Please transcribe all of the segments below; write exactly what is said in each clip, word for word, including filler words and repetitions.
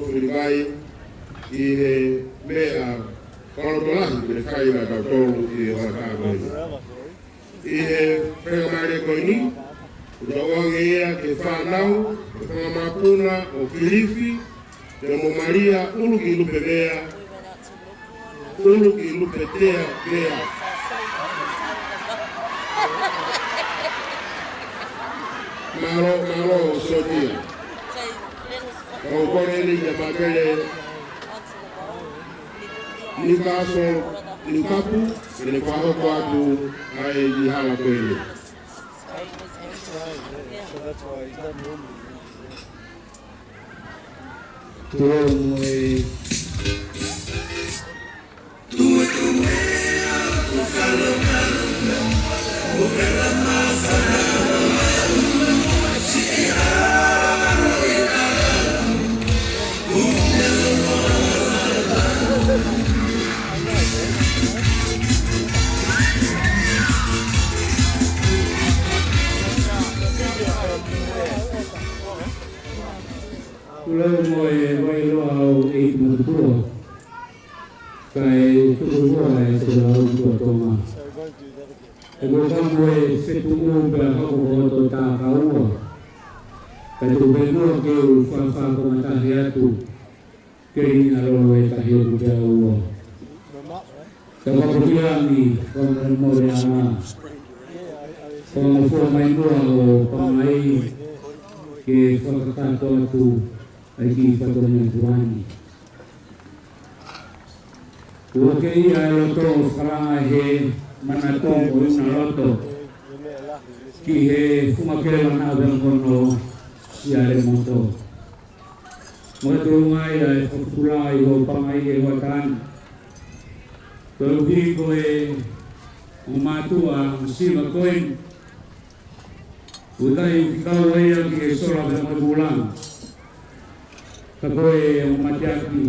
Tuli mai ʻi he meʻa fakalotolahi kuo ne fai maʻatautolu ʻi he hoʻatā ko eni. ʻI he faingamālie ko eni, ʻoku tau ʻoange ia ki he fānau, ki he fanga mokopuna ʻo Kilifi, pea mo Malia ʻUlukiʻi Lupemea, ʻUlukiʻi Lupetea Vea. Mālō, mālō, Sotia. ʻOku kole ni ia Makele Newcastle, Newcastle, ke ne fakahoko atu ʻa e hala ko eni. Tuʻu mo e Tuʻu mo e Vailoa ʻo e ʻEiki Matuku. Kae tuku ʻa e Tuʻi ʻo Tonga. ʻE ko ka mo e fetuʻu pea hoko ko hoto tā kaua. Kae tuku pē muʻa ke u fakafakatomala atu ki he ʻAlo ʻo e Tahi ʻoku pea ua. Tau ka pukia ni, fakamolemole ʻa e ʻAlo. Fakamolemole mai muʻa ʻo Pangai ke fakakakato atu ʻa e kiʻi fatongia tuʻa ni. Kuo ke ʻi ai e loto ʻo fakalanga he manatu mo e ʻuna loto ki he funga kela naʻa pē hono siale moto. Mo e tuʻunga ia ʻe fakapula ai ʻo Pangai he hoʻatā ni. Ko e ʻuhi ko e ongo mātuʻa masiva ko eni. ʻOku ʻikai ʻuhi kau ia ki he sola pea mo e kula. Ka ko e ongo mateaki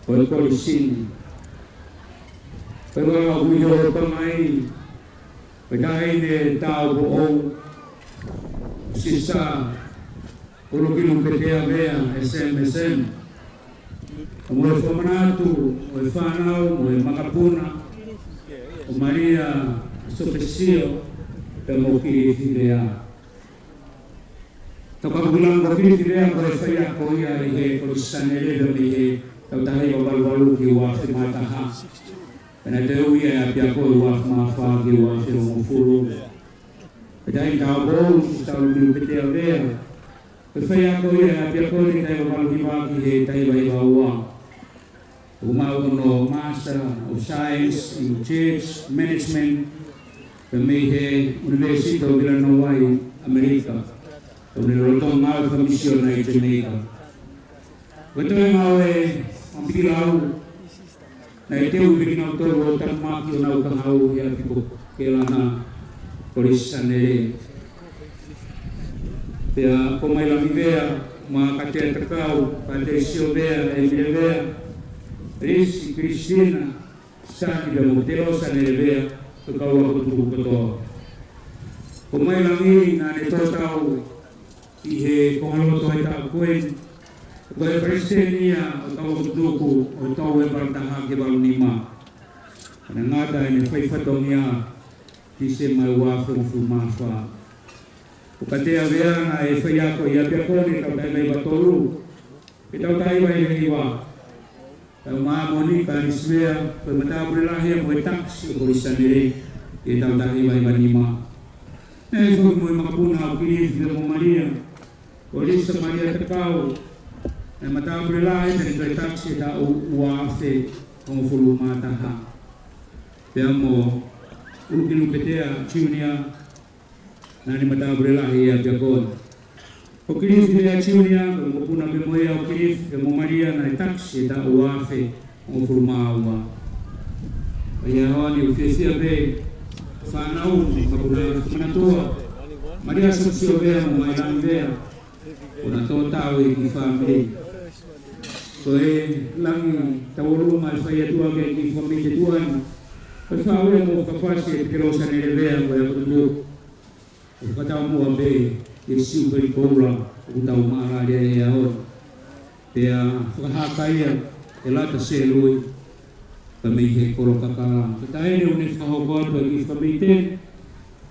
ʻo e kolisi ni. Ko e ʻuhi ʻoku ʻi ai ʻa Pangai, ko e taʻahine tāupoʻou, Sisa ʻUlukiʻi Lupetea Vea, S M S M. Mo e fakamanatu, mo e fānau, mo e makapuna, ʻo Malia Sopesio, pea mo Kilifi Vea. Tau ka pukia ko Kilifi Vea ko e faiako ia ʻi he Kolisi Sanele pea mei he taʻu taha hiva valu valu ki he ua afe mā taha. Pea naʻe teuʻi ia ʻe he ʻapiako ʻi he ua afe mā fā ki he ua afe hongofulu. Pea taʻahine tāupoʻou, Sisa ʻUlukiʻi Lupetea Vea, ko e faiako ia ʻi he ʻapiako ni taʻu taha hiva valu hiva ki he taʻu taha hiva hiva ua. ʻOku maʻu hono Master of Science in Church Management pea mei he ʻUnivēsiti ʻo Villanova ʻi ʻAmelika. ʻOku ne lolotonga ngāue fakamisiona ʻi Jamaica. Ko e toenga ʻo e ʻapiako, naʻe teuʻi pē kinautolu ʻo talamaki ʻo nau kahaʻu he ʻapi ko Kelana Kolisi Sanele. Pea ko Mailangi Vea, mo Katea Takau, Katea Sio Vea, ʻEmile Vea, Lisi, Kilisina, Sani pea mo Telo Sanele Vea, ko e kau ako tuku kotoa. Ko Mailangi naʻa ne tō tau ʻi he konga loto ʻo e taʻu ko eni, ko e palesiteni ia ʻo e kau ako tuku ʻo e tau ʻe valu taha ki he valu nima. Naʻe ngata ʻene fai fatongia Tīsema ua afe hongofulu mā fā. Ko Katea Vea naʻe faiako ʻi he ʻapiako ni taʻu taha hiva hiva tolu ki he taʻu taha hiva hiva hiva. Pea mo Monika Anisimea, ko e matāpule lahi ia mo e takisi ʻo Kolisi Sanele ʻi he taʻu taha hiva hiva nima. Naʻe foki mo e makapuna ʻo Kilifi pea mo Malia, ko Lisa Malia Takau, naʻe matāpule lahi ia mo e takisi he taʻu ua afe hongofulu mā taha. Pea mo ʻUlukiʻi Lupetea Junior, naʻa ne matāpule lahi ia ʻi he ʻapiako ni. Ko Kilifi Vea Junior, ko e mokopuna pē mo ia ʻo Kilifi pea mo Malia, naʻe takisi he taʻu ua afe hongofulu mā ua. ʻA ia ʻoku ou fiefia pē, fānau, makapuna, manatua, Malia Sopesio Vea mo Mailangi Vea, ʻoku na tō tau ʻi he kiʻi fāmili. Ko e langi tauʻolunga ʻe fai atu ʻaki e kiʻi fāmili tuʻa ni. Ko e faʻu mo e fakafasi ʻe Telo Sanele Vea ko e ako tuku. ʻO fakataumuʻa pē ʻi he siupeli koula ʻoku tau maʻalaʻala ai he ʻaho ni. Pea fakahā kai ia ʻe Lata Selui, ka mei he Kolokakala. Ka taʻe ne u ne fakahoko atu ʻa e kiʻi fakameitele,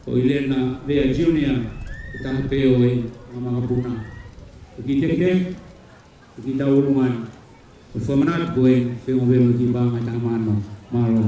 ko ʻIlena Vea Junior, ko e taha pē ʻo e kau makapuna. Ko e kiʻi teke, ko e kiʻi tau ʻulungaanga. Ko e fakamanatu ko e fengo velo ki banga taha mano. Mālō.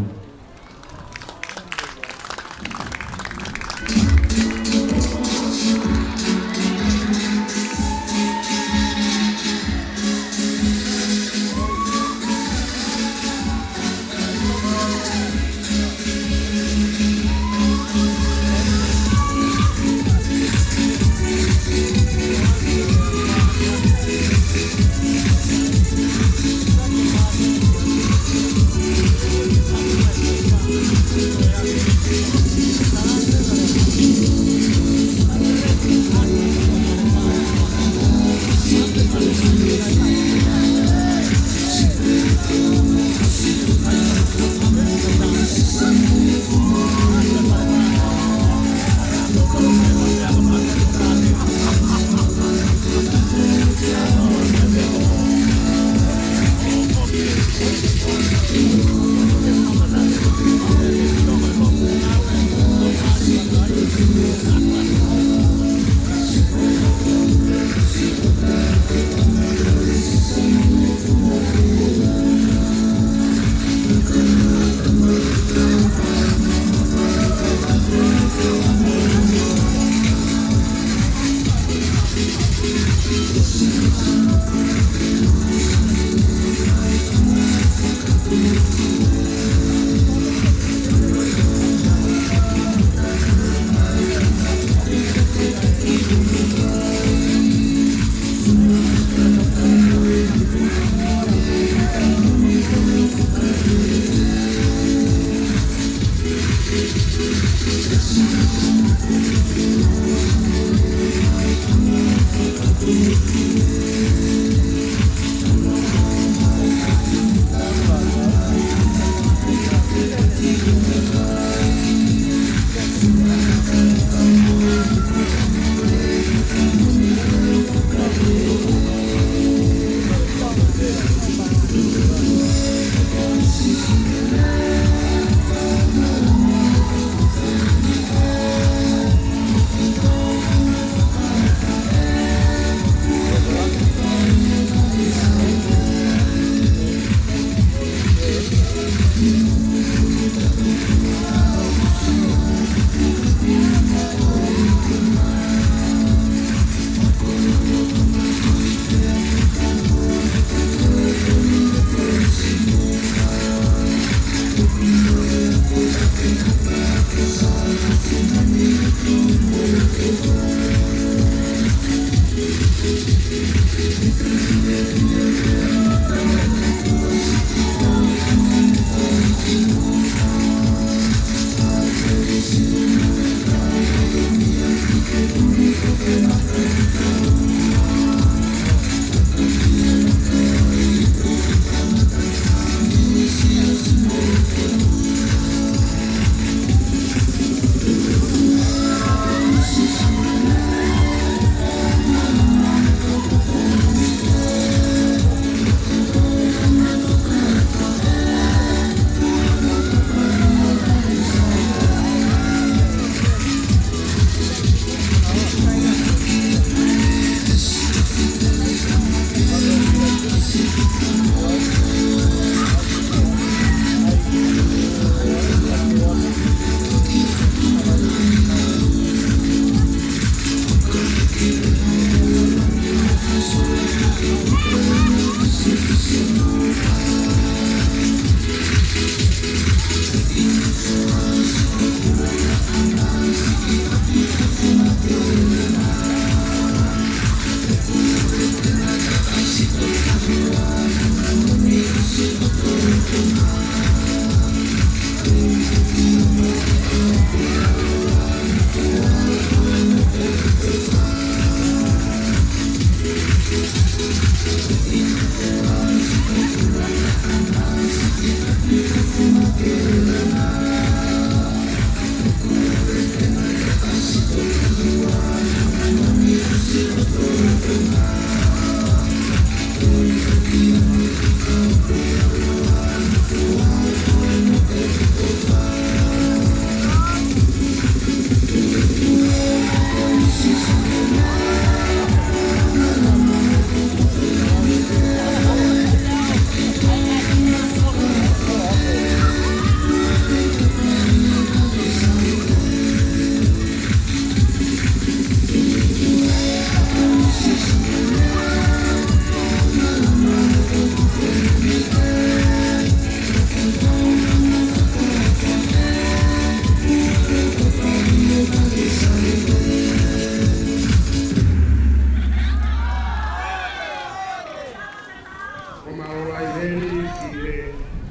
Fakamālō lahi heni ki he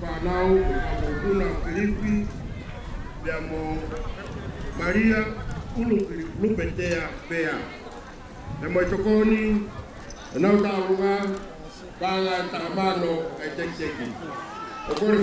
fānau, ko e kau mokopuna Filipi, pea mo Malia ʻUlukilupetea Pea. Pea mo e tokoni, ʻenau taʻalonga, paʻanga ʻe taha mano ʻa e tekiteki. ʻOku kole